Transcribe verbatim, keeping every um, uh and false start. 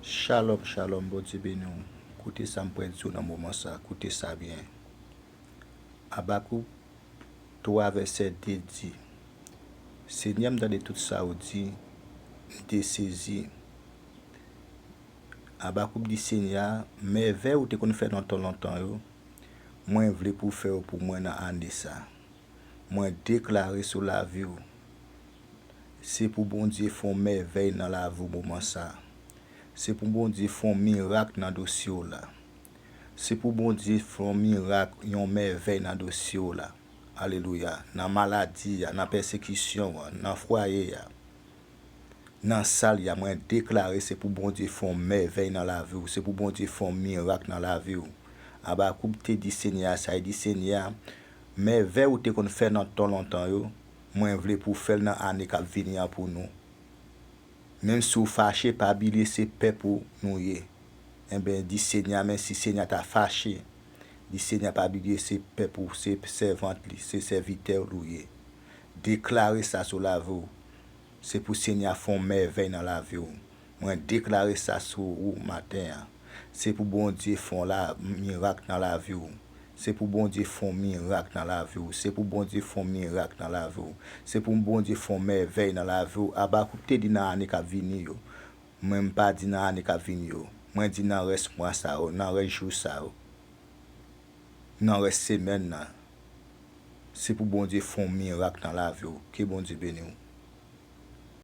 Shalom, shalom, Bondye beni w. Koute sa m prè di w nan moman sa, koute sa byen. Abakouk twa vèsè de di, Senyè, m tande tout sa w di, m te sezi. Abakouk di Senyè a, mèvèy ou te konn fè nan tan lontan yo, mwen vle pou w fè yo pou mwen nan ane sa. Mwen deklare sou lavi w, se pou Bondye fè yon mèvèy nan lavi w moman sa. Se pou Bondye fè yon mirak nan dosye w la. Se pou Bondye fè yon mirak, yon mèvèy nan dosye w la. Alelouya. Nan maladi a, nan pèsekisyon an, nan fwaye a, nan sal ya, mwen deklare se pou Bondye fè yon mèvèy nan lavi w, se pou Bondye fè yon mirak nan lavi w. Abakouk te di Senyè a sa, li di, Senyè a, mèvèy ou te konn fè nan tan lontan yo, mwen vle pou w fè l nan ane k ap vini an pou nou. Menm si w fache, pa bliye se pèp ou nou ye. Enben, di Senyè a, men si Senyè a ta fache, di Senyè a, pa bliye se pèp ou, se sèvant li, se sèvitè l ou ye. Deklare sa sou lavi w. Se pou Senyè a fè yon mèvèy nan lavi w. Mwen deklare sa sou ou maten an. Se pou Bondye fè yon la, mirak nan lavi w. Se pou Bondye fè yon mirak nan lavi w. Se pou Bondye fè yon mirak nan lavi w. Se pou Bondye fè yon mèvèy nan lavi w. Abakouk te di nan ane k ap vini yo. Mwen, m pa di nan ane k ap vini yo. Mwen di nan rès mwa sa yo, nan rès jou sa yo, nan rès semèn nan. Se pou Bondye fè yon mirak nan lavi w. Ke Bondye beni w.